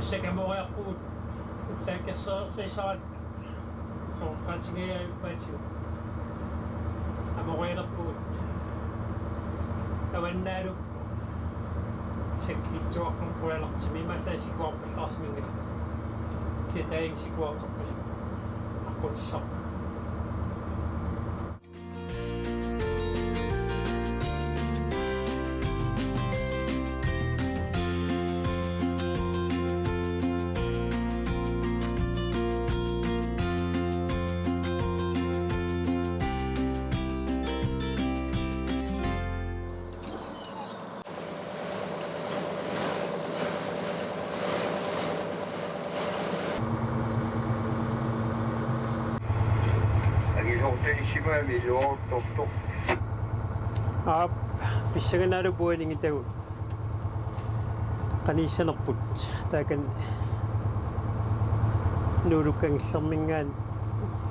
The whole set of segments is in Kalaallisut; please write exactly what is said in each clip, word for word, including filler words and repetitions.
Sakkamoriarpugut ullaakkassereersimasatta soqutigiaippaatigut. Amorialerpugut avannaalu sakkitsuarpun qujalartimi imaallaat sikuarpallaarsimanngilaq. Kitaing sikuaqqappasi aqqutissarput. Angisoortalissimagami iluaruttortoq. Aap, pissanganaalu puaningitagut. Qanigissanerput taakani Nuulukkanngillerminngaanniit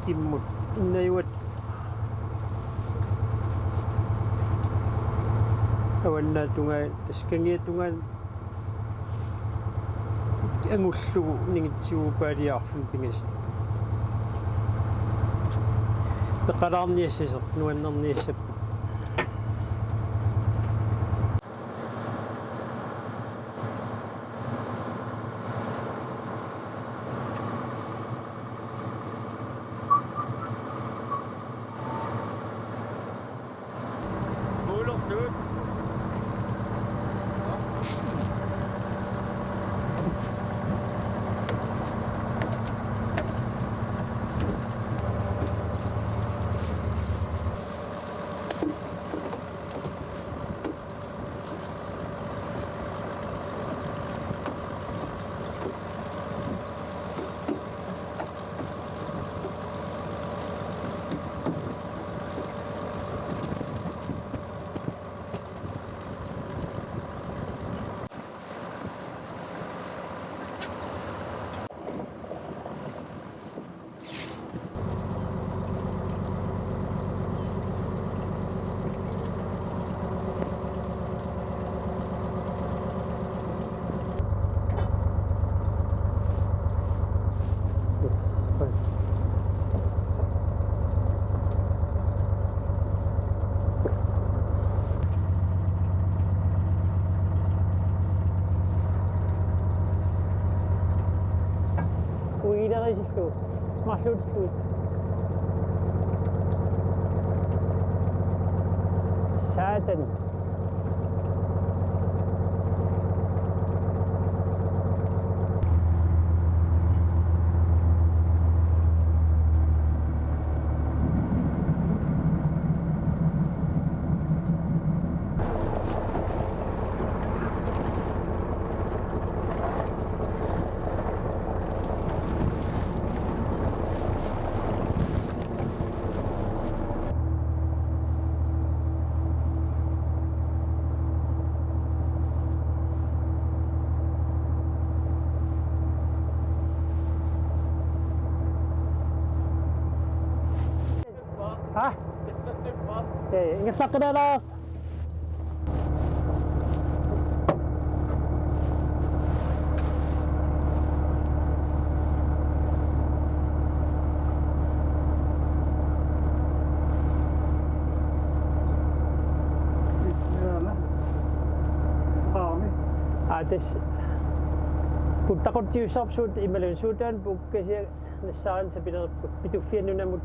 kimmut innajuat avannaatungaa tassa kangiatungaani angullugu ningitsiguupaaliarfun pingasut. Peqalaarniassasoq nuannerniassapput. Kuulersut. Uilerisillugu. Marluutillugu. Satan. Ha? Ee, ingerlaqqilaalaaq. Aa, tassa puttaquttiussaarput suut imaluunniit suutaanut puukkasiaq nassaariniarput Pituffik nunamut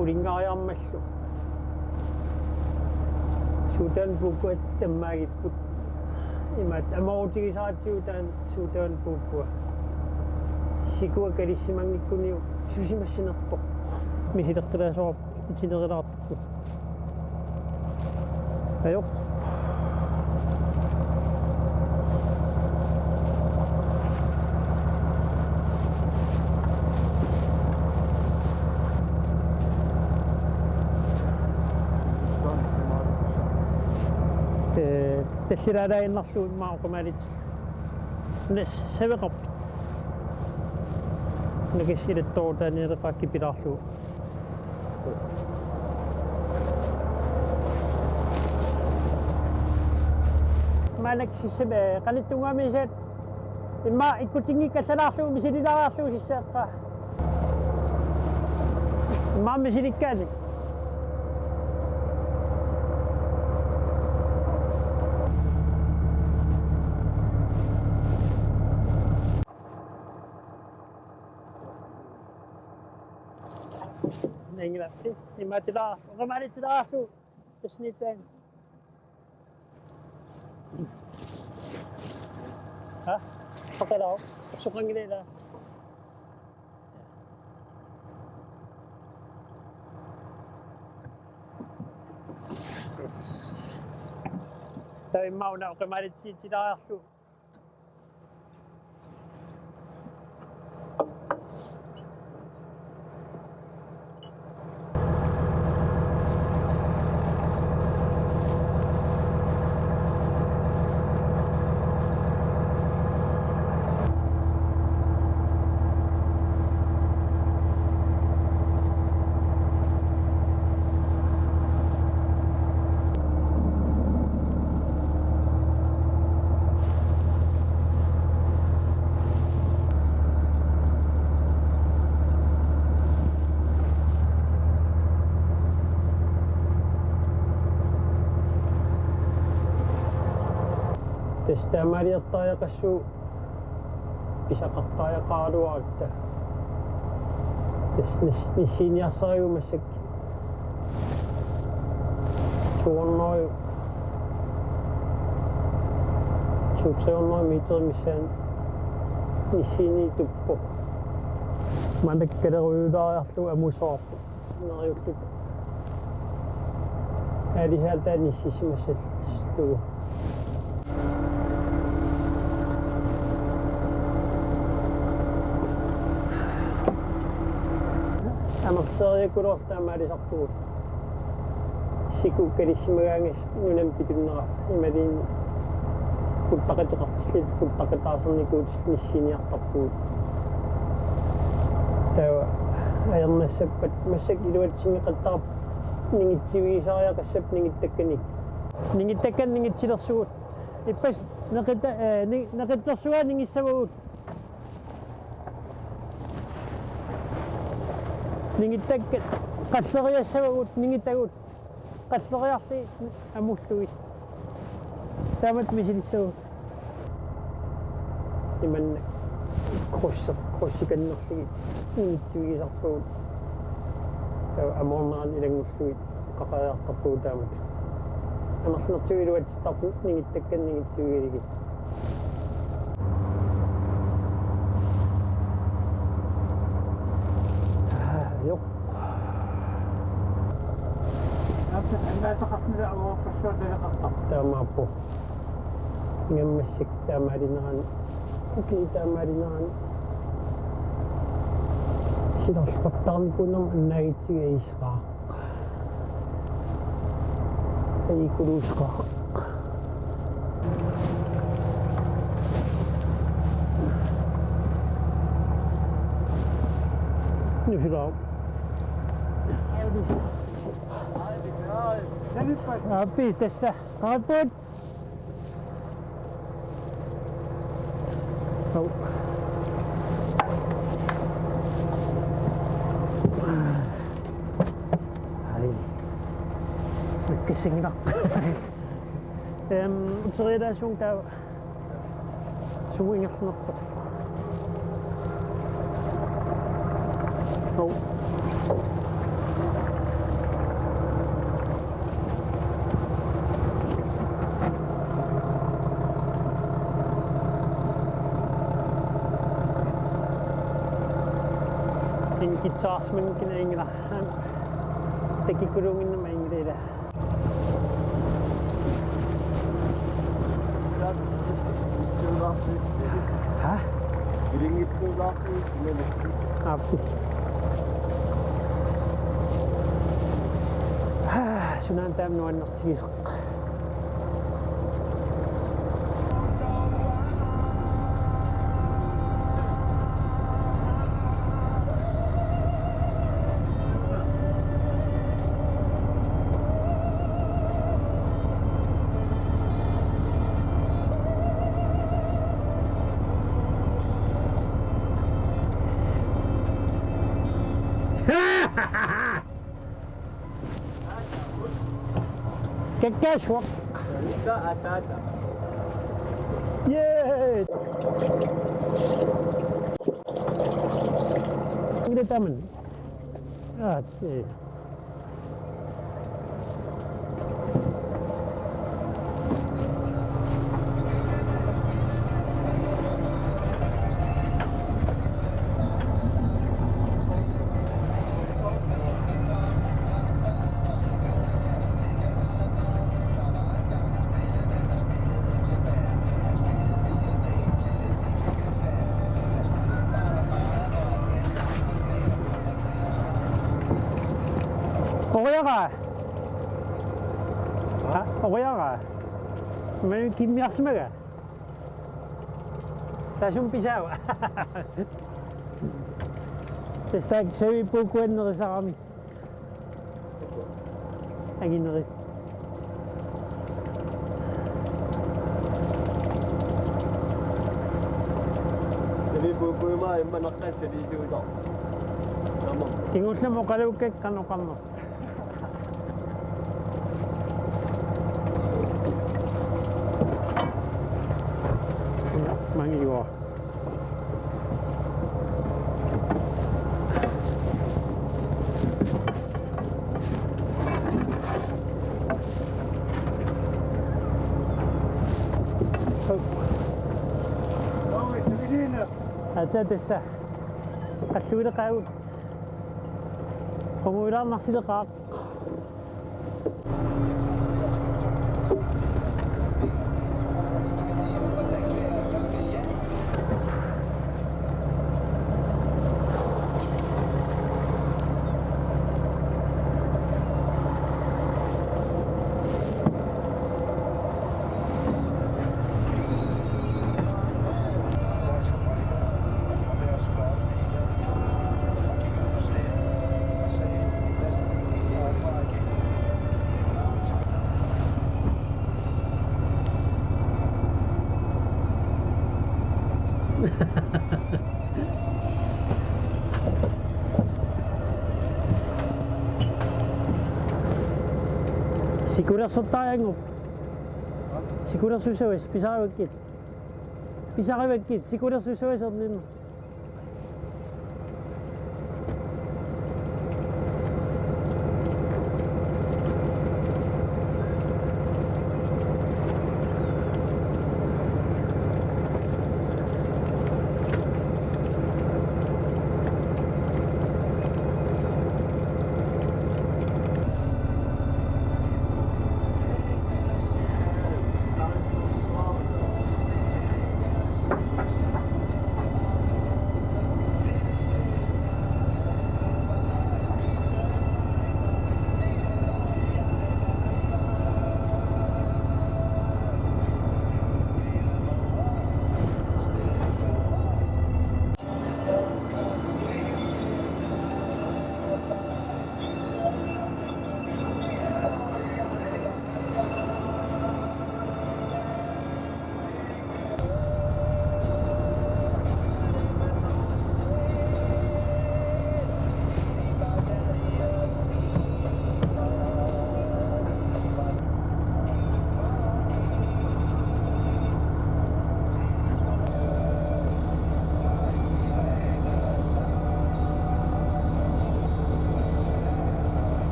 ulinngariarmallu. Suutaanut puukkua tammaagipput. Imaattoq amoorutigisaratsigu taanna suutaanut puukkua. Sikuat kalissimanngikkuniuk susimassanerpoq. Misileqqilaasoqarpoq itinerulaartoq. Ajoq. Ee, tallilaalaaginnarlugu immaqa oqimaalit. Nas saveqarpit. Nakas ilattoorutaaniileqaakki pilaarlugu. Maannakkut sissami, eh, qanittunnguami sissaat. Immaqa ikkutinngikkallarlugu misililaarlugu sissaaqqa. Immaqa misilikkaanik. Ningilapsi. Immaqa tila. Oqamari tila. Tassa niittaan. Ha? Soqalaa. Soqanngilaa. Taava immaqa una oqamaritsitsilaarlugu. Tassa taamaaliortariaqassuugut pisaqartariaqaraluaratta. Tassa nis-, nissiiniarsarigut massakkut to hundrede, to hundrede meter missaani nissiiniituppoq. Maannakkut kalerujulaariarlugu amusoorpoq. Neriulluta. Aalisaataa nissisimassallugu. Amerleriakuluorluta maalisarpugut. Siku kalissimagaangas nunami pitunnera imaluunniit puttaqateqartilluta puttaqataasernikuutilluta nissiiniartarpugut. Taava ajornassappat massakkut iluatsinneqattaarput ningitsivigisariaqassappat ningittakkanik. Ningittakkanik ningitsilersugut. Ippassaq neqita-, eh, ni-, neqitsersugaa ningissavagut. Ningittakkat qalleriassavagut, ningitagut. Qalleriarlugit amullugit. Taamatut misilissagut. Imannak krydse-, krydsikannerlugit ningitsivigisarpagut. Taava amoornerani ilanngullugit qaqeriartarpagut taamatut. Amerlanertigut iluatsittarpugut ningittakkanik ningitsivigalugit. Aa, jo. Taamaappoq. Ingammik massakkut taamaalinerani. Ukioq taamaalinerani. Silarluartaarnikuunerma annaagitsigu aisaqaaq. Aikulusaqaaq. Nusilaa. Aappi, tassa. Qaaput. Au. Ai. Nakkassanngilaq. Em, uterialaassuunga taava. Sumut ingerlanerpoq. Au. Inkitsaarsimanngikkunik ajunngilaq. Takikkuluunnginnama ajunngilaq ila. Ha? Aappi. Ha, sunaana taama nuannertigisoq. Kakkaasuaq. Yay! Ile taman. Ah, sí. Oriaraa. Ha, oriaraa. Manu kimmiarsimagaa. Tassami pisaava. Tassa taakku saviup puukkuannerisarami. Anginerit. Saviup puukkuimaa imma naqqassaliisuusoq. Taama. Kingullermik oqaluukkakka qanoq oqarneq. Mangiua. Aatsaat tassa. Qalluileqaagut. Qunguilaarnarsileqaaq. Sikulersortariaqarpoq. Sikulersussavasi, pisarivakkit. Pisarivakkit, sikulersussavasi orninna.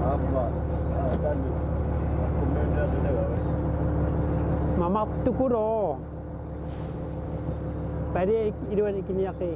Aamma, aa, taanna. Mamartukuloo. Pali ik-, iluani ikiniaqi.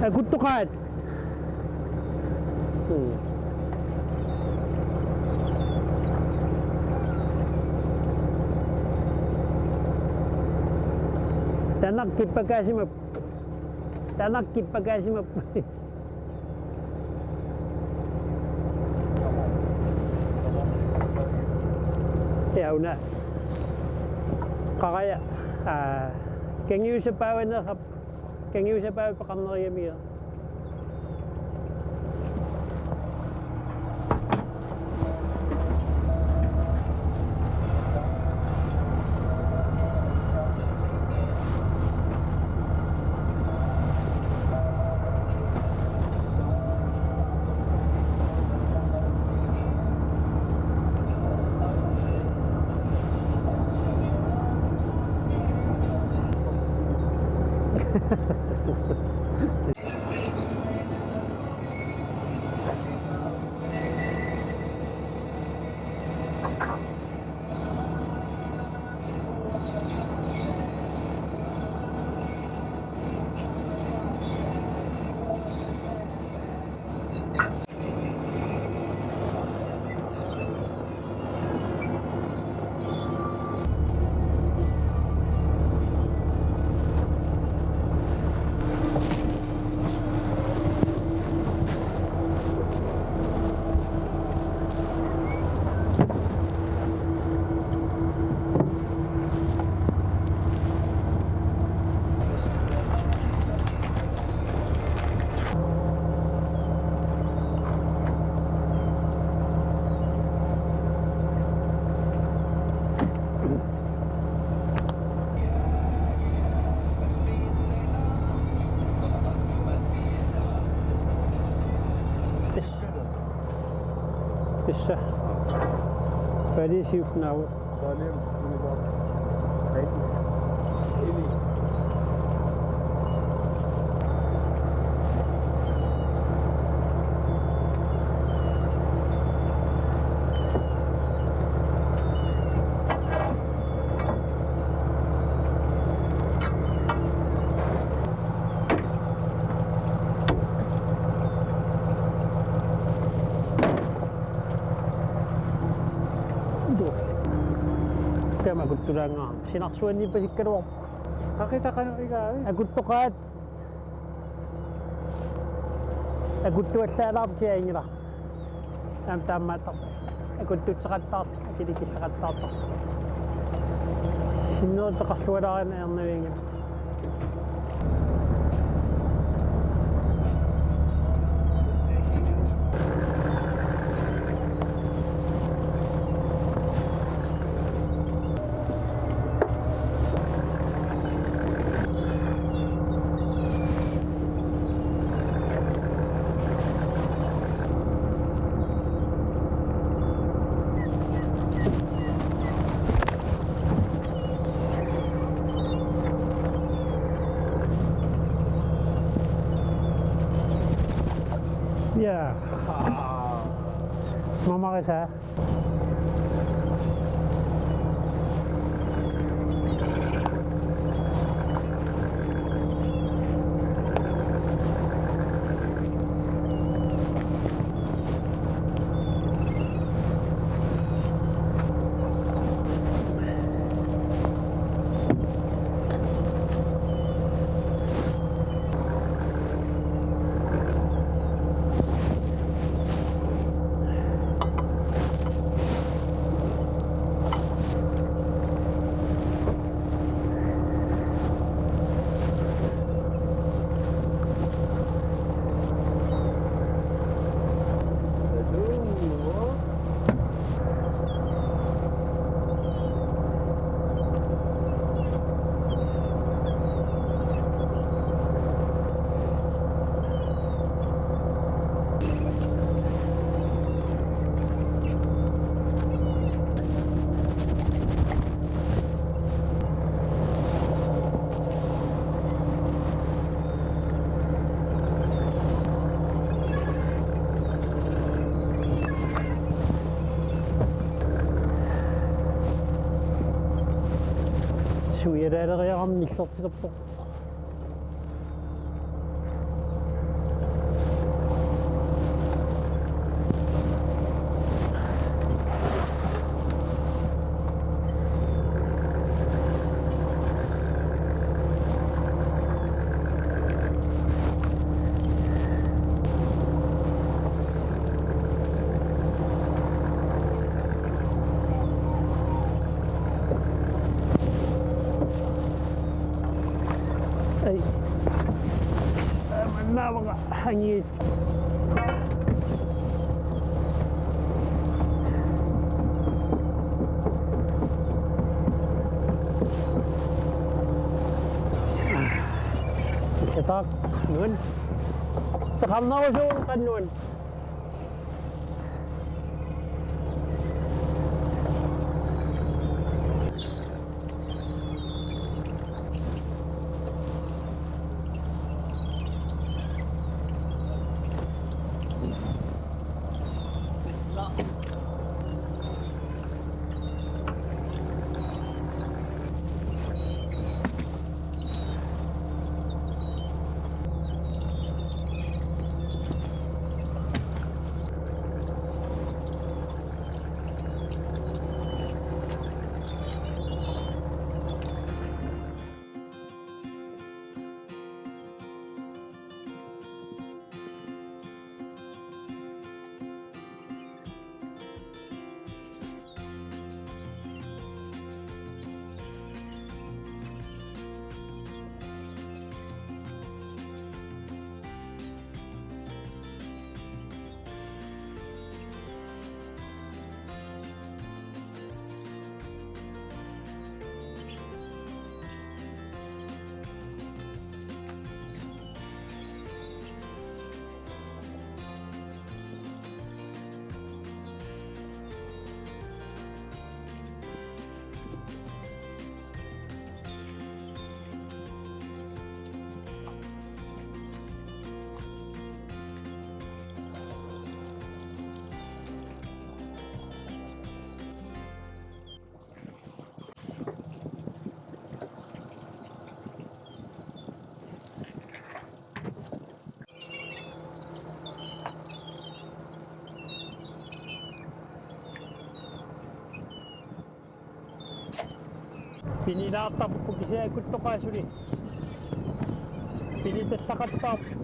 Akuttoqaat. Hmm. Taanna kippakaasimapput. Taanna kippakaasimapput. Ja, una. Qaraja. Aa, kangiusapaavinnera. Kangiusapaavi peqarnerigamiuk. Tassa. Paali siulleq una. Taama akuttulaannga sinarsuanniippasikkaluarpoq. Qaqitaqanu igaavi. Akuttoqaat. Akuttuallaalaartiaanngilaq. Aamma taamaattarpoq. Akuttussaqattaartoq, akilikilleqattaartoq. Sinneri peqarlualaarina ernavianngilaq. Ja. Mamarisa. Suialaaleriarama nillertilerpoq. Hangit. Tatak nun. Takamna usun kan nun. Pinilaartarput kisianni akuttoqaaq suli. Pinitallaqattaarput.